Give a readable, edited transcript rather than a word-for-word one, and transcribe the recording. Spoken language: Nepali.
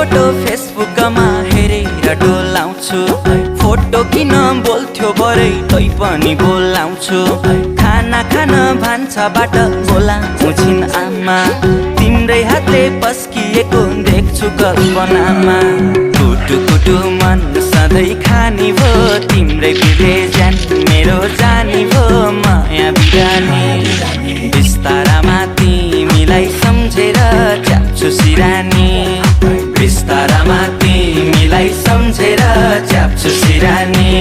फोटो फेसबुकमा हेरेर डोलाउँछु फोटो किन बोल्थ्यो बरै तै पनि बोलाउँछु खाना खान भान्साबाट बोलाउँछु छिन् आमा तिम्रै हातले पस्किएको देख्छु कल्पनामा कुटु कुटु मन सधैँ खानी भो तिम्रै बिरे ज्यान मेरो जानी भो माया बिरानी बिस्तारामा तिमीलाई सम्झेर च्याप्छु सिरानी बिस्तारामा तिमीलाई सम्झेर च्याप्छु सिरानी